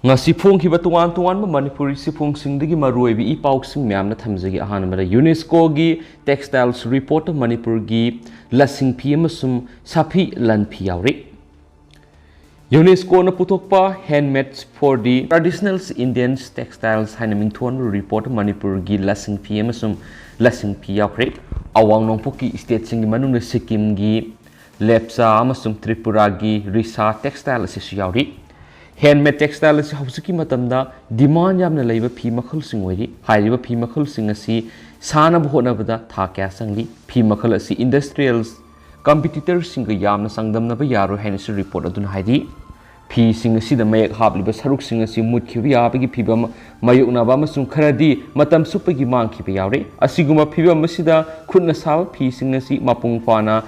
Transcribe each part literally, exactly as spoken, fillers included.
ꯉꯁꯤ ꯐꯣꯡꯈꯤꯕ ꯇꯣꯉꯥꯟ ꯇꯣꯉꯥꯟꯕ ꯃꯅꯤꯄꯨꯔꯤ ꯆꯦꯐꯣꯡꯁꯤꯡꯗꯒꯤ ꯃꯔꯨꯑꯣꯏꯕ ꯏ ꯄꯥꯎꯁꯤꯡ ꯃꯌꯥꯝꯅ ꯊꯝꯖꯒꯦ꯫ ꯑꯍꯥꯟꯕꯗ, ꯌꯨꯅꯦꯁꯀꯣꯒꯤ textiles report ꯃꯅꯤꯄꯨꯔꯒꯤ ꯂꯁꯤꯡꯐꯤ ꯑꯃꯁꯨꯡ ꯁꯥꯐꯤ ꯂꯟꯐꯤ ꯌꯥꯎꯔꯤ꯫ ꯌꯨꯅꯦꯁꯀꯣꯅ ꯄꯨꯊꯣꯛꯄ Handmade for the Traditional Indian Textiles ꯍꯥꯏꯅ ꯃꯤꯡꯊꯣꯟꯕ report ꯃꯅꯤꯄꯨꯔꯒꯤ ꯂꯁꯤꯡꯐꯤ ꯑꯃꯁꯨꯡ ꯂꯁꯤꯡꯐꯤ ꯌꯥꯎꯈ꯭ꯔꯦ꯫ ꯑꯋꯥꯡ ꯅꯣꯡꯄꯣꯛꯀꯤ stateꯁꯤꯡꯒꯤ ꯃꯅꯨꯡꯗ ꯁꯤꯛꯀꯤꯝꯒꯤ ꯂꯦꯞꯆꯥ ꯑꯃꯁꯨꯡ ꯇ꯭ꯔꯤꯄꯨꯔꯥꯒꯤ ꯔꯤꯁꯥ textile ꯑꯁꯤꯁꯨ ꯌꯥꯎꯔꯤ꯫ Handmade textile ꯑꯁꯤ ꯍꯧꯖꯤꯛꯀꯤ ꯃꯇꯝꯗ demand ꯌꯥꯝꯅ ꯂꯩꯕ ꯐꯤ ꯃꯈꯜꯁꯤꯡ ꯑꯣꯏꯔꯤ꯫ ꯍꯥꯏꯔꯤꯕ ꯐꯤ ꯃꯈꯜꯁꯤꯡ ꯑꯁꯤ ꯁꯥꯅꯕ ꯍꯣꯠꯅꯕꯗ ꯊꯥ ꯀꯌꯥ ꯆꯪꯂꯤ? ꯐꯤ ꯃꯈꯜ ꯑꯁꯤ industrial competitorꯁꯤꯡꯒ ꯌꯥꯝꯅ ꯆꯥꯡꯗꯝꯅꯕ ꯌꯥꯔꯣꯏ ꯍꯥꯏꯅꯁꯨ report ꯑꯗꯨꯅ ꯍꯥꯏꯔꯤ꯫ ꯐꯤꯁꯤꯡ ꯑꯁꯤꯗ ꯃꯌꯦꯛ ꯍꯥꯞꯂꯤꯕ ꯁꯔꯨꯛꯁꯤꯡ ꯑꯁꯤ ꯃꯨꯠꯈꯤꯕ ꯌꯥꯕꯒꯤ ꯐꯤꯕꯝ ꯃꯥꯌꯣꯛꯅꯕ ꯑꯃꯁꯨꯡ ꯈꯔꯗꯤ ꯃꯇꯝ ꯆꯨꯞꯄꯒꯤ ꯃꯥꯡꯈꯤꯕ ꯌꯥꯎꯔꯦ꯫ ꯑꯁꯤꯒꯨꯝꯕ ꯐꯤꯕꯝ ꯑꯁꯤꯗ ꯈꯨꯠꯅ ꯁꯥꯕ ꯐꯤꯁꯤꯡ ꯑꯁꯤ ꯃꯄꯨꯡ ꯐꯥꯅ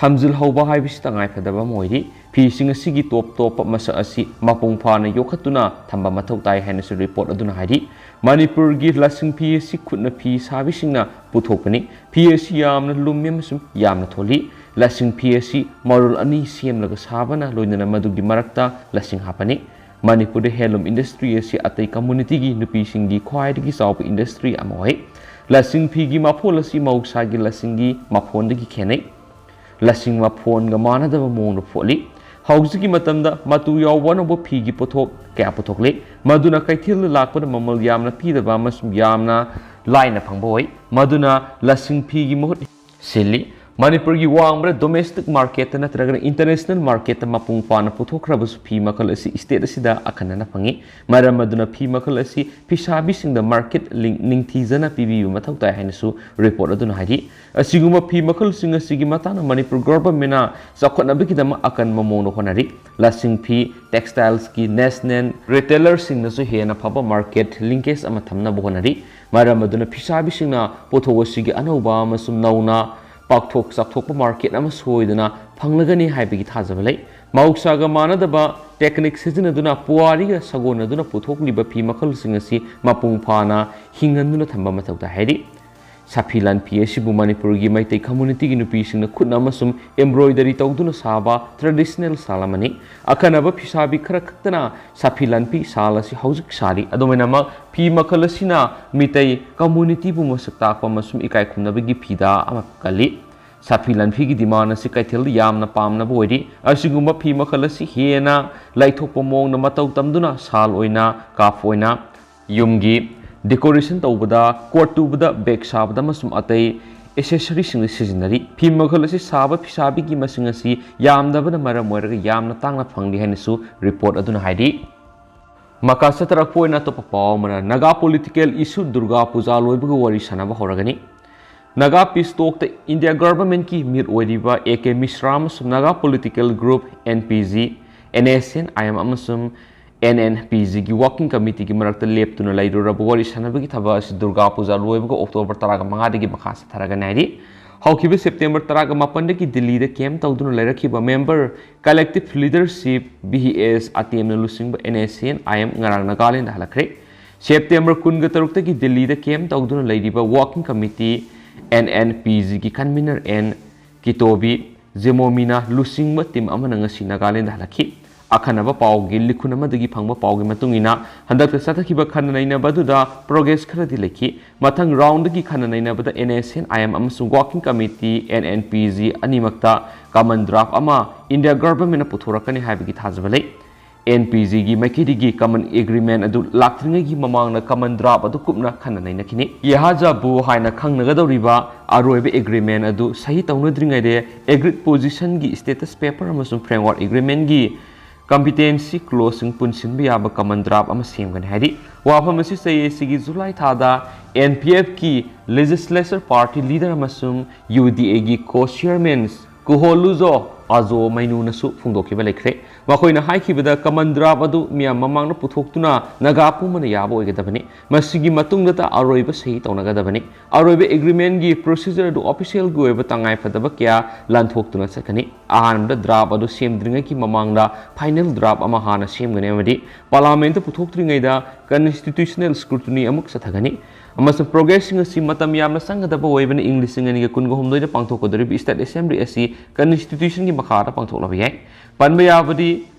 ꯊꯝꯖꯤꯜꯍꯧꯕ ꯍꯥꯏꯕꯁꯤ ꯇꯉꯥꯏꯐꯗꯕ ꯑꯃ ꯑꯣꯏꯔꯤ꯫ ꯐꯤꯁꯤꯡ ꯑꯁꯤꯒꯤ ꯇꯣꯞ ꯇꯣꯞꯄ ꯃꯁꯛ ꯑꯁꯤ ꯃꯄꯨꯡ ꯐꯥꯅ ꯌꯣꯛꯈꯠꯇꯨꯅ ꯊꯝꯕ ꯃꯊꯧ ꯇꯥꯏ ꯍꯥꯏꯅꯁꯨ report ꯑꯗꯨꯅ ꯍꯥꯏꯔꯤ꯫ ꯃꯅꯤꯄꯨꯔꯒꯤ ꯂꯁꯤꯡ ꯐꯤ ꯑꯁꯤ ꯈꯨꯠꯅ ꯐꯤ ꯁꯥꯕꯤꯁꯤꯡꯅ ꯄꯨꯊꯣꯛꯄꯅꯤ꯫ ꯐꯤ ꯑꯁꯤ ꯌꯥꯝꯅ ꯂꯨꯝꯃꯤ ꯑꯃꯁꯨꯡ ꯌꯥꯝꯅ ꯊꯣꯜꯂꯤ꯫ ꯂꯁꯤꯡ ꯐꯤ ꯑꯁꯤ ꯃꯔꯣꯜ ꯑꯅꯤ ꯁꯦꯝꯂꯒ ꯁꯥꯕꯅ ꯂꯣꯏꯅꯅ ꯃꯗꯨꯒꯤ ꯃꯔꯛꯇ ꯂꯁꯤꯡ ꯍꯥꯞꯄꯅꯤ꯫ ꯃꯅꯤꯄꯨꯔꯗ handloom industry ꯑꯁꯤ ꯑꯇꯩ communityꯒꯤ ꯅꯨꯄꯤꯁꯤꯡꯒꯤ ꯈ꯭ꯋꯥꯏꯗꯒꯤ ꯆꯥꯎꯕ industry ꯑꯃ ꯑꯣꯏ꯫ ꯂꯁꯤꯡ ꯐꯤꯒꯤ ꯃꯐꯣꯜ ꯑꯁꯤ ꯃꯍꯧꯁꯥꯒꯤ ꯂꯁꯤꯡꯒꯤ ꯃꯐꯣꯟꯗꯒꯤ ꯈꯦꯠꯅꯩ꯫ ꯂꯁꯤꯡ ꯃꯐꯣꯟꯒ ꯃꯥꯟꯅꯗꯕ ꯃꯑꯣꯡꯗ ꯐꯣꯠꯂꯤ꯫ ꯍꯧꯖꯤꯛꯀꯤ ꯃꯇꯝꯗ ꯃꯇꯨ ꯌꯥꯎꯕ ꯑꯅꯧꯕ ꯐꯤꯒꯤ ꯄꯣꯠꯊꯣꯛ ꯀꯌꯥ ꯄꯨꯊꯣꯛꯂꯤ, ꯃꯗꯨꯅ ꯀꯩꯊꯦꯜꯗ ꯂꯥꯛꯄꯗ ꯃꯃꯜ ꯌꯥꯝꯅ ꯄꯤꯗꯕ ꯑꯃꯁꯨꯡ ꯌꯥꯝꯅ ꯂꯥꯏꯅ ꯐꯪꯕ ꯑꯣꯏ꯫ ꯃꯗꯨꯅ ꯂꯁꯤꯡ ꯐꯤꯒꯤ ꯃꯍꯨꯠ ꯁꯤꯜꯂꯤ꯫ ꯃꯅꯤꯄꯨꯔꯒꯤ ꯋꯥꯡꯃꯗ domestic marketꯇ ꯅꯠꯇ꯭ꯔꯒꯅ international marketꯇ ꯃꯄꯨꯡ ꯐꯥꯅ ꯄꯨꯊꯣꯛꯈ꯭ꯔꯕꯁꯨ ꯐꯤ ꯃꯈꯜ ꯑꯁꯤ state ꯑꯁꯤꯗ ꯑꯈꯟꯅꯅ ꯐꯪꯏ꯫ ꯃꯔꯝ ꯑꯗꯨꯅ ꯐꯤ ꯃꯈꯜ ꯑꯁꯤ ꯐꯤꯁꯥꯕꯤꯁꯤꯡꯗ market link ꯅꯤꯡꯊꯤꯖꯅ ꯄꯤꯕꯤꯕ ꯃꯊꯧ ꯇꯥꯏ ꯍꯥꯏꯅꯁꯨ report ꯑꯗꯨꯅ ꯍꯥꯏꯔꯤ꯫ ꯑꯁꯤꯒꯨꯝꯕ ꯐꯤ ꯃꯈꯜꯁꯤꯡ ꯑꯁꯤꯒꯤ ꯃꯇꯥꯡꯗ ꯃꯅꯤꯄꯨꯔ governmentꯅ ꯆꯥꯎꯈꯠꯅꯕꯒꯤꯗꯃꯛ ꯑꯀꯟꯕ ꯃꯑꯣꯡꯗ ꯍꯣꯠꯅꯔꯤ꯫ ꯂꯁꯤꯡ ꯐꯤ textilesꯀꯤ national retailerꯁꯤꯡꯅꯁꯨ ꯍꯦꯟꯅ ꯐꯕ market linkage ꯑꯃ ꯊꯝꯅꯕ ꯍꯣꯠꯅꯔꯤ꯫ ꯃꯔꯝ ꯑꯗꯨꯅ ꯐꯤꯁꯥꯕꯤꯁꯤꯡꯅ ꯄꯣꯠꯊꯣꯛ ꯑꯁꯤꯒꯤ ꯑꯅꯧꯕ ꯑꯃꯁꯨꯡ ꯅꯧꯅ ꯄꯥꯛꯊꯣꯛ ꯆꯥꯎꯊꯣꯛꯄ market ꯑꯃ ꯁꯣꯏꯗꯅ ꯐꯪꯂꯒꯅꯤ ꯍꯥꯏꯕꯒꯤ ꯊꯥꯖꯕ ꯂꯩ꯫ ꯃꯍꯧꯁꯥꯒ ꯃꯥꯟꯅꯗꯕ technique ꯁꯤꯖꯤꯟꯅꯗꯨꯅ ꯄꯨꯋꯥꯔꯤꯒ ꯁꯥꯒꯣꯟꯅꯗꯨꯅ ꯄꯨꯊꯣꯛꯂꯤꯕ ꯐꯤ ꯃꯈꯜꯁꯤꯡ ꯑꯁꯤ ꯃꯄꯨꯡ ꯐꯥꯅ ꯍꯤꯡꯍꯟꯗꯨꯅ ꯊꯝꯕ ꯃꯊꯧ ꯇꯥꯏ ꯍꯥꯏꯔꯤ꯫ ꯁꯥꯐꯤ ꯂꯥꯟꯐꯤ ꯑꯁꯤꯕꯨ ꯃꯅꯤꯄꯨꯔꯒꯤ ꯃꯩꯇꯩ communityꯒꯤ ꯅꯨꯄꯤꯁꯤꯡꯅ ꯈꯨꯠꯅ ꯑꯃꯁꯨꯡ embroidery ꯇꯧꯗꯨꯅ ꯁꯥꯕ traditional ꯁꯥꯜ ꯑꯃꯅꯤ꯫ ꯑꯈꯟꯅꯕ ꯐꯤꯁꯥꯕꯤ ꯈꯔ ꯈꯛꯇꯅ ꯁꯥꯐꯤ ꯂꯥꯟꯐꯤ ꯁꯥꯜ ꯑꯁꯤ ꯍꯧꯖꯤꯛ ꯁꯥꯔꯤ꯫ ꯑꯗꯨꯃꯥꯏꯅꯃꯛ ꯐꯤ ꯃꯈꯜ ꯑꯁꯤꯅ ꯃꯤꯇꯩ communityꯕꯨ ꯃꯁꯛ ꯇꯥꯛꯄ ꯑꯃꯁꯨꯡ ꯏꯀꯥꯏ ꯈꯨꯝꯅꯕꯒꯤ ꯐꯤꯗꯥ ꯑꯃ ꯀꯜꯂꯤ꯫ ꯁꯥꯐꯤ ꯂꯥꯟꯐꯤꯒꯤ demand ꯑꯁꯤ ꯀꯩꯊꯦꯜꯗ ꯌꯥꯝꯅ ꯄꯥꯝꯅꯕ ꯑꯣꯏꯔꯤ꯫ ꯑꯁꯤꯒꯨꯝꯕ ꯐꯤ ꯃꯈꯜ ꯑꯁꯤ ꯍꯦꯟꯅ ꯂꯩꯊꯣꯛꯄ ꯃꯑꯣꯡꯗ ꯃꯇꯧ ꯇꯝꯗꯨꯅ ꯁꯥꯜ ꯑꯣꯏꯅ, scarf ꯑꯣꯏꯅ, ꯌꯨꯝꯒꯤ decoration ꯇꯧꯕꯗ, ꯀꯣꯠ ꯇꯨꯕꯗ, bag ꯁꯥꯕꯗ ꯑꯃꯁꯨꯡ ꯑꯇꯩ accessoryꯁꯤꯡꯗ ꯁꯤꯖꯤꯟꯅꯔꯤ꯫ ꯐꯤ ꯃꯈꯜ ꯑꯁꯤ ꯁꯥꯕ ꯐꯤꯁꯥꯕꯤꯒꯤ ꯃꯁꯤꯡ ꯑꯁꯤ ꯌꯥꯝꯗꯕꯅ ꯃꯔꯝ ꯑꯣꯏꯔꯒ ꯌꯥꯝꯅ ꯇꯥꯡꯅ ꯐꯪꯂꯤ ꯍꯥꯏꯅꯁꯨ report ꯑꯗꯨꯅ ꯍꯥꯏꯔꯤ꯫ ꯃꯈꯥ ꯆꯠꯊꯔꯛꯄ ꯑꯣꯏꯅ ꯑꯇꯣꯞꯄ ꯄꯥꯎ ꯑꯃꯅ, ꯅꯥꯒꯥ political issue, ꯗꯨꯔꯒꯥ ꯄꯨꯖꯥ ꯂꯣꯏꯕꯒ ꯋꯥꯔꯤ ꯁꯥꯟꯅꯕ ꯍꯧꯔꯒꯅꯤ꯫ ꯅꯥꯒꯥ peace talkꯇ India governmentꯀꯤ ꯃꯤꯠ ꯑꯣꯏꯔꯤꯕ A K ꯃꯤꯁ꯭ꯔꯥ ꯑꯃꯁꯨꯡ Naga political group N P G, N S C N I M ꯑꯃꯁꯨꯡ N N P Gꯒꯤ working committeeꯒꯤ ꯃꯔꯛꯇ ꯂꯦꯞꯇꯨꯅ ꯂꯩꯔꯨꯔꯕ ꯋꯥꯔꯤ ꯁꯥꯟꯅꯕꯒꯤ ꯊꯕꯛ ꯑꯁꯤ ꯗꯨꯔꯒꯥ ꯄꯨꯖꯥ ꯂꯣꯏꯕꯒ October ꯇꯔꯥꯃꯉꯥꯗꯒꯤ ꯃꯈꯥ ꯆꯠꯊꯔꯒꯅꯤ ꯍꯥꯏꯔꯤ꯫ ꯍꯧꯈꯤꯕ September ꯇꯔꯥꯃꯥꯄꯟꯗꯒꯤ ꯗꯤꯜꯂꯤꯗ camp ꯇꯧꯗꯨꯅ ꯂꯩꯔꯛꯈꯤꯕ member Collective Leadership, B E S, ꯑꯇꯦꯝꯅ ꯂꯨꯆꯤꯡꯕ N S C N I M ꯉꯔꯥꯡ ꯅꯥꯒꯥꯂꯦꯟꯗ ꯍꯜꯂꯛꯈ꯭ꯔꯦ꯫ September ꯀꯨꯟꯒ ꯇꯔꯨꯛꯇꯒꯤ ꯗꯤꯜꯂꯤꯗ camp ꯇꯧꯗꯨꯅ ꯂꯩꯔꯤꯕ working committee N N P Gꯒꯤ convener N ꯀꯤꯇꯣꯕꯤ ꯖꯦꯃꯣꯃꯤꯅ ꯂꯨꯆꯤꯡꯕ team ꯑꯃꯅ ꯉꯁꯤ ꯅꯥꯒꯥꯂꯦꯟꯗ ꯍꯜꯂꯛꯈꯤ꯫ ꯑꯈꯟꯅꯕ ꯄꯥꯎꯒꯤ ꯂꯤꯈꯨꯟ ꯑꯃꯗꯒꯤ ꯐꯪꯕ ꯄꯥꯎꯒꯤ ꯃꯇꯨꯡ ꯏꯟꯅ, ꯍꯟꯗꯛꯇ ꯆꯠꯊꯈꯤꯕ ꯈꯟꯅ ꯅꯩꯅꯕ ꯑꯗꯨꯗ progress ꯈꯔꯗꯤ ꯂꯩꯈꯤ꯫ ꯃꯊꯪ roundꯗꯒꯤ ꯈꯟꯅ ꯅꯩꯅꯕꯗ N S C N I M ꯑꯃꯁꯨꯡ working committee N N P G ꯑꯅꯤꯃꯛꯇ common draft ꯑꯃ India governmentꯅ ꯄꯨꯊꯣꯔꯛꯀꯅꯤ ꯍꯥꯏꯕꯒꯤ ꯊꯥꯖꯕ ꯂꯩ꯫ N P Gꯒꯤ ꯃꯥꯏꯀꯩꯗꯒꯤ common agreement ꯑꯗꯨ ꯂꯥꯛꯇ꯭ꯔꯤꯉꯩꯒꯤ ꯃꯃꯥꯡꯗ common draft ꯑꯗꯨ ꯀꯨꯞꯅ ꯈꯟꯅ ꯅꯩꯅꯈꯤꯅꯤ꯫ ꯌꯦꯍꯥꯖꯥꯕꯨ ꯍꯥꯏꯅ ꯈꯪꯅꯒꯗꯧꯔꯤꯕ ꯑꯔꯣꯏꯕ agreement ꯑꯗꯨ ꯁꯍꯤ ꯇꯧꯅꯗ꯭ꯔꯤꯉꯩꯗ agreed positionꯒꯤ status paper ꯑꯃꯁꯨꯡ framework agreementꯒꯤ competency clauseꯁꯤꯡ ꯄꯨꯟꯁꯤꯟꯕ ꯌꯥꯕ common draft ꯑꯃ ꯁꯦꯝꯒꯅꯤ ꯍꯥꯏꯔꯤ꯫ ꯋꯥꯐꯝ ꯑꯁꯤ ꯆꯌꯣꯜ ꯑꯁꯤꯒꯤ July ꯊꯥꯗ N P Fꯀꯤ legislature party leader ꯑꯃꯁꯨꯡ U D Aꯒꯤ co-chairman ꯀꯨꯍꯣꯂꯨꯖꯣ ꯑꯖꯣ ꯃꯩꯅꯨꯅꯁꯨ ꯐꯣꯡꯗꯣꯛꯈꯤꯕ ꯂꯩꯈ꯭ꯔꯦ꯫ ꯃꯈꯣꯏꯅ ꯍꯥꯏꯈꯤꯕꯗ, common draft ꯑꯗꯨ ꯃꯤꯌꯥꯝ ꯃꯃꯥꯡꯗ ꯄꯨꯊꯣꯛꯇꯨꯅ ꯅꯥꯒꯥ ꯄꯨꯝꯕꯅ ꯌꯥꯕ ꯑꯣꯏꯒꯗꯕꯅꯤ꯫ ꯃꯁꯤꯒꯤ ꯃꯇꯨꯡꯗꯇ ꯑꯔꯣꯏꯕ ꯁꯍꯤ ꯇꯧꯅꯒꯗꯕꯅꯤ꯫ ꯑꯔꯣꯏꯕ agreementꯒꯤ procedureꯗꯨ officialꯒꯤ ꯑꯣꯏꯕ ꯇꯉꯥꯏꯐꯗꯕ ꯀꯌꯥ ꯂꯥꯟꯊꯣꯛꯇꯨꯅ ꯆꯠꯀꯅꯤ꯫ ꯑꯍꯥꯟꯕꯗ draft ꯑꯗꯨ ꯁꯦꯝꯗ꯭ꯔꯤꯉꯩꯒꯤ ꯃꯃꯥꯡꯗ final draft ꯑꯃ ꯍꯥꯟꯅ ꯁꯦꯝꯒꯅꯤ ꯑꯃꯗꯤ parliamentꯇ ꯄꯨꯊꯣꯛꯇ꯭ꯔꯤꯉꯩꯗ constitutional scrutiny ꯑꯃꯨꯛ ꯆꯠꯊꯒꯅꯤ꯫ ꯑꯃꯁꯨꯡ ꯄ꯭ꯔꯣꯒ꯭ꯔꯦꯁꯁꯤꯡ ꯑꯁꯤ ꯃꯇꯝ ꯌꯥꯝꯅ ꯆꯪꯒꯗꯕ ꯑꯣꯏꯕꯅ ꯏꯪ ꯂꯤꯁꯤꯡ ꯑꯅꯤꯒ ꯀꯨꯟꯒ ꯍꯨꯝꯗꯣꯏꯗ ꯄꯥꯡꯊꯣꯛꯀꯗꯧꯔꯤꯕ ꯁ꯭ꯇꯦꯠ ꯑꯦꯁꯦꯝꯕ꯭ꯂꯤ ꯑꯁꯤ ꯀꯟꯁꯇꯤꯇ꯭ꯌꯨꯁꯟꯒꯤ ꯃꯈꯥꯗ ꯄꯥꯡꯊꯣꯛꯂꯕ ꯌꯥꯏ꯫ ꯄꯟꯕ ꯌꯥꯕꯗꯤ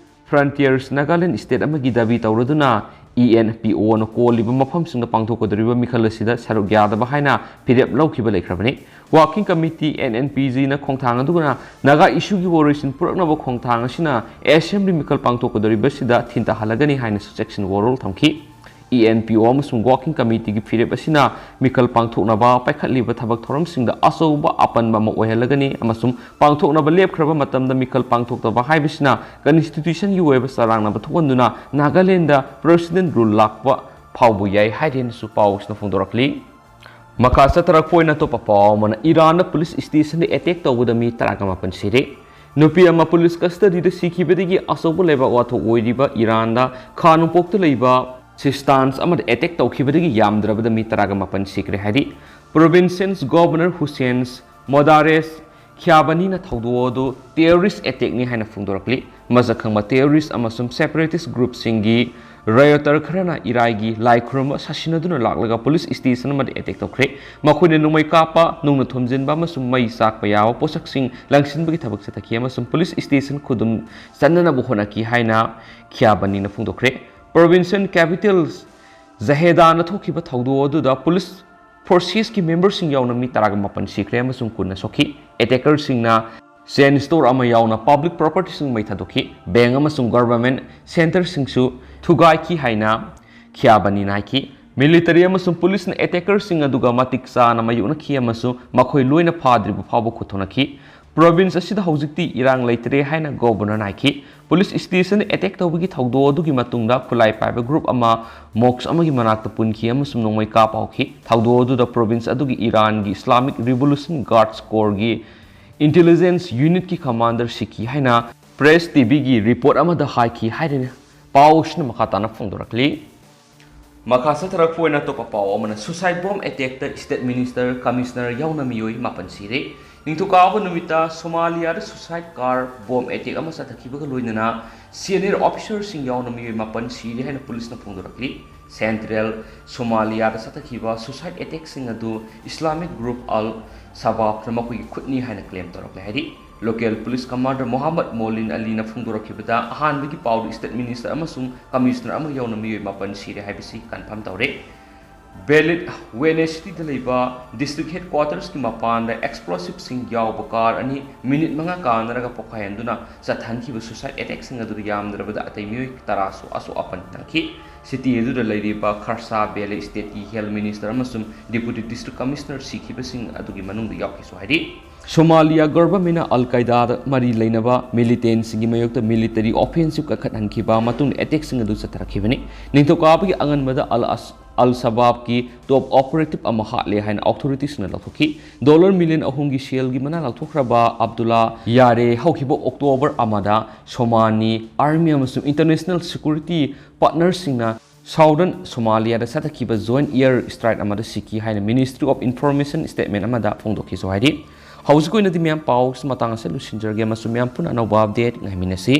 Frontiers Nagaland State ꯑꯃꯒꯤ ꯗꯥꯕꯤ ꯇꯧꯔꯗꯨꯅ ꯏ ꯑꯦꯟ ꯄꯤ ꯑꯣꯅ ꯀꯣꯜꯂꯤꯕ ꯃꯐꯝꯁꯤꯡꯗ ꯄꯥꯡꯊꯣꯛꯀꯗꯧꯔꯤꯕ ꯃꯤꯈꯜ ꯑꯁꯤꯗ ꯁꯔꯨꯛ ꯌꯥꯗꯕ ꯍꯥꯏꯅ ꯐꯤꯔꯦꯞ ꯂꯧꯈꯤꯕ ꯂꯩꯈ꯭ꯔꯕꯅꯤ꯫ Working Committee, N N P ꯖꯤꯅ ꯈꯣꯡꯊꯥꯡ ꯑꯗꯨꯅ ꯅꯥꯒꯥ ꯏꯁꯨꯒꯤ ꯋꯥꯔꯣꯏꯁꯤꯟ ꯄꯨꯔꯛꯅꯕ ꯈꯣꯡꯊꯥꯡ ꯑꯁꯤꯅ ꯑꯦꯁꯦꯝꯕ꯭ꯂꯤ ꯃꯤꯈꯜ ꯄꯥꯡꯊꯣꯛꯀꯗꯧꯔꯤꯕꯁꯤꯗ ꯊꯤꯟꯇꯥꯍꯜꯂꯒꯅꯤ ꯍꯥꯏꯅꯁꯨ ꯆꯦꯛꯁꯤꯟ ꯋꯥꯔꯣꯜ ꯊꯝꯈꯤ꯫ ꯏ ꯑꯦꯟ ꯄꯤ ꯑꯣ ꯑꯃꯁꯨꯡ Working Committeeꯒꯤ ꯐꯤꯔꯦꯞ ꯑꯁꯤꯅ ꯃꯤꯈꯜ ꯄꯥꯡꯊꯣꯛꯅꯕ ꯄꯥꯏꯈꯠꯂꯤꯕ ꯊꯕꯛ ꯊꯧꯔꯝꯁꯤꯡꯗ ꯑꯆꯧꯕ ꯑꯄꯟꯕ ꯑꯃ ꯑꯣꯏꯍꯜꯂꯒꯅꯤ ꯑꯃꯁꯨꯡ ꯄꯥꯡꯊꯣꯛꯅꯕ ꯂꯦꯞꯈ꯭ꯔꯕ ꯃꯇꯝꯗ ꯃꯤꯈꯜ ꯄꯥꯡꯊꯣꯛꯇꯕ ꯍꯥꯏꯕꯁꯤꯅ ꯀꯟꯁꯇꯤꯇ꯭ꯌꯨꯁꯟꯒꯤ ꯑꯣꯏꯕ ꯆꯔꯥꯡꯅꯕ ꯊꯣꯛꯍꯟꯗꯨꯅ ꯅꯥꯒꯥꯂꯦꯟꯗ ꯄ꯭ꯔꯦꯁꯤꯗꯦꯟ ꯔꯨꯜ ꯂꯥꯛꯄ ꯐꯥꯎꯕ ꯌꯥꯏ ꯍꯥꯏꯔꯦꯅꯁꯨ ꯄꯥꯎꯁꯤꯅ ꯐꯣꯡꯗꯣꯔꯛꯂꯤ꯫ ꯃꯈꯥ ꯆꯠꯊꯔꯛꯄ ꯑꯣꯏꯅ ꯑꯇꯣꯞꯄ ꯄꯥꯎ ꯑꯃꯅ ꯏꯔꯥꯟꯗ ꯄꯨꯂꯤꯁ ꯁ꯭ꯇꯦꯁꯟꯗ ꯑꯦꯇꯦꯛ ꯇꯧꯕꯗ ꯃꯤ ꯇꯔꯥꯒ ꯃꯥꯄꯟ ꯁꯤꯔꯦ꯫ ꯅꯨꯄꯤ ꯑꯃ ꯄꯨꯂꯤꯁ ꯀꯁꯇꯗꯤꯗ ꯁꯤꯈꯤꯕꯗꯒꯤ ꯑꯆꯧꯕ ꯂꯩꯕꯥꯛ ꯋꯥꯊꯣꯛ ꯑꯣꯏꯔꯤꯕ ꯏꯔꯥꯟꯗ ꯈꯥ ꯅꯣꯡꯄꯣꯛꯇ ꯂꯩꯕ ꯁꯤꯁꯇꯥꯟꯁ ꯑꯃꯗ ꯑꯦꯇꯦꯛ ꯇꯧꯈꯤꯕꯗꯒꯤ ꯌꯥꯝꯗ꯭ꯔꯕꯗ ꯃꯤ ꯇꯔꯥꯒ ꯃꯥꯄꯟ ꯁꯤꯈ꯭ꯔꯦ ꯍꯥꯏꯔꯤ꯫ ꯄ꯭ꯔꯣꯚꯤꯟꯁꯤꯌꯟꯁ ꯒꯣꯚꯔꯅꯔ ꯍꯨꯁꯦꯟꯁ ꯃꯣꯗꯥꯔꯦꯁ ꯈ꯭ꯌꯥꯕꯅꯤꯅ ꯊꯧꯗꯣꯛ ꯑꯗꯨ ꯇꯦꯔꯣꯔꯤꯁ ꯑꯦꯇꯦꯛꯅꯤ ꯍꯥꯏꯅ ꯐꯣꯡꯗꯣꯔꯛꯂꯤ꯫ ꯃꯁꯛ ꯈꯪꯕ ꯇꯦꯔꯣꯔꯤꯁ ꯑꯃꯁꯨꯡ ꯁꯦꯄꯔꯦꯇꯤꯁ ꯒ꯭ꯔꯨꯞꯁꯤꯡꯒꯤ ꯔꯥꯏꯑꯣꯇꯔ ꯈꯔꯅ ꯏꯔꯥꯏꯒꯤ ꯂꯥꯏ ꯈꯨꯔꯨꯝꯕ ꯁꯥꯁꯤꯟꯅꯗꯨꯅ ꯂꯥꯛꯂꯒ ꯄꯨꯂꯤꯁ ꯁ꯭ꯇꯦꯁꯟ ꯑꯃꯗ ꯑꯦꯇꯦꯛ ꯇꯧꯈ꯭ꯔꯦ꯫ ꯃꯈꯣꯏꯅ ꯅꯣꯡꯃꯩ ꯀꯥꯞꯄ, ꯅꯨꯡꯅ ꯊꯣꯝꯖꯤꯟꯕ ꯑꯃꯁꯨꯡ ꯃꯩ ꯆꯥꯛꯄ ꯌꯥꯕ ꯄꯣꯠꯁꯛꯁꯤꯡ ꯂꯪꯁꯤꯟꯕꯒꯤ ꯊꯕꯛ ꯆꯠꯊꯈꯤ ꯑꯃꯁꯨꯡ ꯄꯨꯂꯤꯁ ꯁ꯭ꯇꯦꯁꯟ ꯈꯨꯗꯨꯝ ꯆꯟꯅꯅꯕ ꯍꯣꯠꯅꯈꯤ ꯍꯥꯏꯅ ꯈ꯭ꯌꯥꯕꯅꯤꯅ ꯐꯣꯡꯗꯣꯛꯈ꯭ꯔꯦ꯫ ꯄ꯭ꯔꯣꯚꯤꯟꯁꯤꯌꯦꯜ ꯀꯦꯄꯤꯇꯦꯜ ꯖꯍꯦꯗꯥꯅ ꯊꯣꯛꯈꯤꯕ ꯊꯧꯗꯣꯛ ꯑꯗꯨꯗ ꯄꯨꯂꯤꯁ ꯐꯣꯔꯁꯦꯁꯀꯤ ꯃꯦꯝꯕꯔꯁꯤꯡ ꯌꯥꯎꯅ ꯃꯤ ꯇꯔꯥꯒ ꯃꯥꯄꯟ ꯁꯤꯈ꯭ꯔꯦ ꯑꯃꯁꯨꯡ ꯀꯨꯟꯅ ꯁꯣꯛꯈꯤ꯫ ꯑꯦꯇꯦꯀꯔꯁꯤꯡꯅ ꯆꯦꯟ ꯁ꯭ꯇꯣꯔ ꯑꯃ ꯌꯥꯎꯅ ꯄꯕ꯭ꯂꯤꯛ ꯄ꯭ꯔꯣꯄꯔꯇꯤꯁꯤꯡ ꯃꯩ ꯊꯥꯗꯣꯛꯈꯤ꯫ ꯕꯦꯡꯛ ꯑꯃꯁꯨꯡ ꯒꯚꯔꯟꯃꯦꯟꯠ ꯁꯦꯟꯇꯔꯁꯤꯡꯁꯨ ꯊꯨꯒꯥꯏꯈꯤ ꯍꯥꯏꯅ ꯈ꯭ꯌꯥꯕꯅꯤꯅ ꯍꯥꯏꯈꯤ꯫ ꯃꯤꯂꯤꯇꯔꯤ ꯑꯃꯁꯨꯡ ꯄꯨꯂꯤꯁꯅ ꯑꯦꯇꯦꯀꯔꯁꯤꯡ ꯑꯗꯨꯒ ꯃꯇꯤꯛ ꯆꯥꯅ ꯃꯥꯌꯣꯛꯅꯈꯤ ꯑꯃꯁꯨꯡ ꯃꯈꯣꯏ ꯂꯣꯏꯅ ꯐꯥꯗ꯭ꯔꯤꯕ ꯐꯥꯎꯕ ꯈꯨꯠ ꯊꯣꯛꯅꯈꯤ꯫ ꯄ꯭ꯔꯣꯚꯤꯟꯁ ꯑꯁꯤꯗ ꯍꯧꯖꯤꯛꯇꯤ ꯏꯔꯥꯡ ꯂꯩꯇ꯭ꯔꯦ ꯍꯥꯏꯅ ꯒꯣꯚꯔꯅꯔꯅ ꯍꯥꯏꯈꯤ꯫ ꯄꯨꯂꯤꯁ ꯁ꯭ꯇꯦꯁꯟꯗ ꯑꯦꯇꯦꯛ ꯇꯧꯕꯒꯤ ꯊꯧꯗꯣꯛ ꯑꯗꯨꯒꯤ ꯃꯇꯨꯡꯗ ꯈꯨꯠꯂꯥꯏ ꯄꯥꯏꯕ ꯒ꯭ꯔꯨꯞ ꯑꯃ ꯃꯣꯛꯁ ꯑꯃꯒꯤ ꯃꯅꯥꯛꯇ ꯄꯨꯟꯈꯤ ꯑꯃꯁꯨꯡ ꯅꯣꯡꯃꯩ ꯀꯥꯞꯄ ꯍꯧꯈꯤ꯫ ꯊꯧꯗꯣꯛ ꯑꯗꯨꯗ ꯄ꯭ꯔꯣꯚꯤꯟꯁ ꯑꯗꯨꯒꯤ ꯏꯔꯥꯟꯒꯤ ꯏꯁꯂꯥꯃꯤꯛ ꯔꯤꯚꯣꯂꯨꯁꯟ ꯒꯥꯔꯗꯁ ꯀꯣꯔꯒꯤ ꯏꯟꯇꯦꯂꯤꯖꯦꯟꯁ ꯌꯨꯅꯤꯠꯀꯤ ꯀꯃꯥꯟꯗꯔ ꯁꯤꯈꯤ ꯍꯥꯏꯅ ꯄ꯭ꯔꯦꯁ ꯇꯤꯚꯤꯒꯤ ꯔꯤꯄꯣꯔꯠ ꯑꯃꯗ ꯍꯥꯏꯈꯤ ꯍꯥꯏꯔꯤꯅꯤ꯫ ꯄꯥꯎꯁꯤꯅ ꯃꯈꯥ ꯇꯥꯅ ꯐꯣꯡꯗꯣꯔꯛꯂꯤ꯫ ꯃꯈꯥ ꯆꯠꯊꯔꯛꯄ ꯑꯣꯏꯅ ꯑꯇꯣꯞꯄ ꯄꯥꯎ ꯑꯃꯅ ꯁꯨꯁꯥꯏꯠ ꯕꯣꯝ ꯑꯦꯇꯦꯛꯇ ꯁ꯭ꯇꯦꯠ ꯃꯤꯅꯤꯁꯇꯔ, ꯀꯃꯤꯁꯅꯔ ꯌꯥꯎꯅ ꯃꯤꯑꯣꯏ ꯃꯥꯄꯟ ꯁꯤꯔꯦ꯫ ꯅꯤꯡꯊꯧꯀꯥꯕ ꯅꯨꯃꯤꯠꯇ ꯁꯣꯃꯥꯂꯤꯌꯥꯗ suicide car bomb attack ꯑꯃ ꯆꯠꯊꯈꯤꯕꯒ ꯂꯣꯏꯅꯅ senior officerꯁꯤꯡ ꯌꯥꯎꯅ ꯃꯤꯑꯣꯏ ꯃꯥꯄꯟ ꯁꯤꯔꯦ ꯍꯥꯏꯅ ꯄꯨꯂꯤꯁꯅ ꯐꯣꯡꯗꯣꯔꯛꯂꯤ꯫ Central ꯁꯣꯃꯥꯂꯤꯌꯥꯗ ꯆꯠꯊꯈꯤꯕ suicide attackꯁꯤꯡ ꯑꯗꯨ Islamic group Al Shabaabꯅ ꯃꯈꯣꯏꯒꯤ ꯈꯨꯠꯅꯤ ꯍꯥꯏꯅ claim ꯇꯧꯔꯛꯂꯦ ꯍꯥꯏꯔꯤ꯫ Local police commander ꯃꯣꯍꯥꯃꯗ ꯃꯣꯂꯤꯟ ꯑꯂꯤꯅ ꯐꯣꯡꯗꯣꯔꯛꯈꯤꯕꯗ, ꯑꯍꯥꯟꯕꯒꯤ ꯄꯥꯎꯗ state minister ꯑꯃꯁꯨꯡ commissioner ꯑꯃ ꯌꯥꯎꯅ ꯃꯤꯑꯣꯏ ꯃꯥꯄꯟ ꯁꯤꯔꯦ ꯍꯥꯏꯕꯁꯤ confirm ꯇꯧꯔꯦ꯫ Belit Wene cityꯗ ꯂꯩꯕ district headquartersꯀꯤ ꯃꯄꯥꯟꯗ explosiveꯁꯤꯡ ꯌꯥꯎꯕ car ꯑꯅꯤ minute ꯃꯉꯥ ꯀꯥꯟꯅꯔꯒ ꯄꯣꯈꯥꯏꯍꯟꯗꯨꯅ ꯆꯠꯊꯍꯟꯈꯤꯕ suicide attackꯁꯤꯡ ꯑꯗꯨꯗ ꯌꯥꯝꯗ꯭ꯔꯕꯗ ꯑꯇꯩ ꯃꯤꯑꯣꯏ ꯇꯔꯥꯁꯨ ꯑꯁꯣꯛ ꯑꯄꯟ ꯅꯪꯈꯤ꯫ City ꯑꯗꯨꯗ ꯂꯩꯔꯤꯕ Kharsa Valley stateꯀꯤ health minister ꯑꯃꯁꯨꯡ deputy district commissioner ꯁꯤꯈꯤꯕꯁꯤꯡ ꯑꯗꯨꯒꯤ ꯃꯅꯨꯡꯗ ꯌꯥꯎꯈꯤꯁꯨ ꯍꯥꯏꯔꯤ꯫ ꯁꯣꯃꯥꯂꯤꯌꯥ governmentꯅ Al Qaedaꯗ ꯃꯔꯤ ꯂꯩꯅꯕ militantꯁꯤꯡꯒꯤ ꯃꯥꯌꯣꯛꯇ military offensive ꯀꯟꯈꯠꯍꯟꯈꯤꯕ ꯃꯇꯨꯡꯗ attackꯁꯤꯡ ꯑꯗꯨ ꯆꯠꯊꯔꯛꯈꯤꯕꯅꯤ꯫ ꯅꯤꯡꯊꯧꯀꯥꯕꯒꯤ ꯑꯉꯟꯕꯗ Al ꯑꯁ-, Al Shabaabꯀꯤ top operative ꯑꯃ ꯍꯥꯠꯂꯦ ꯍꯥꯏꯅ authoritiesꯅ ꯂꯥꯎꯊꯣꯛꯈꯤ꯫ Dollar million ꯑꯍꯨꯝꯒꯤ ꯁꯦꯜꯒꯤ ꯃꯅꯥ ꯂꯥꯎꯊꯣꯛꯈ꯭ꯔꯕ ꯑꯕꯗꯨꯜꯂꯥ ꯌꯥꯔꯦ ꯍꯧꯈꯤꯕ October ꯑꯃꯗ ꯁꯣꯃꯥꯅꯤ army ꯑꯃꯁꯨꯡ international security partnerꯁꯤꯡꯅ Southern ꯁꯣꯃꯥꯂꯤꯌꯥꯗ ꯆꯠꯊꯈꯤꯕ joint air strike ꯑꯃꯗ ꯁꯤꯈꯤ ꯍꯥꯏꯅ Ministry of Information statement ꯑꯃꯗ ꯐꯣꯡꯗꯣꯛꯈꯤꯁꯨ ꯍꯥꯏꯔꯤ꯫ ꯍꯧꯖꯤꯛ ꯑꯣꯏꯅꯗꯤ ꯃꯌꯥꯝ ꯄꯥꯎ ꯃꯇꯥꯡ ꯑꯁꯤꯗ ꯂꯣꯏꯁꯤꯟꯖꯔꯒꯦ ꯑꯃꯁꯨꯡ ꯃꯌꯥꯝ ꯄꯨꯟꯅ ꯑꯅꯧꯕ update ꯉꯥꯏꯃꯤꯟꯅꯁꯤ꯫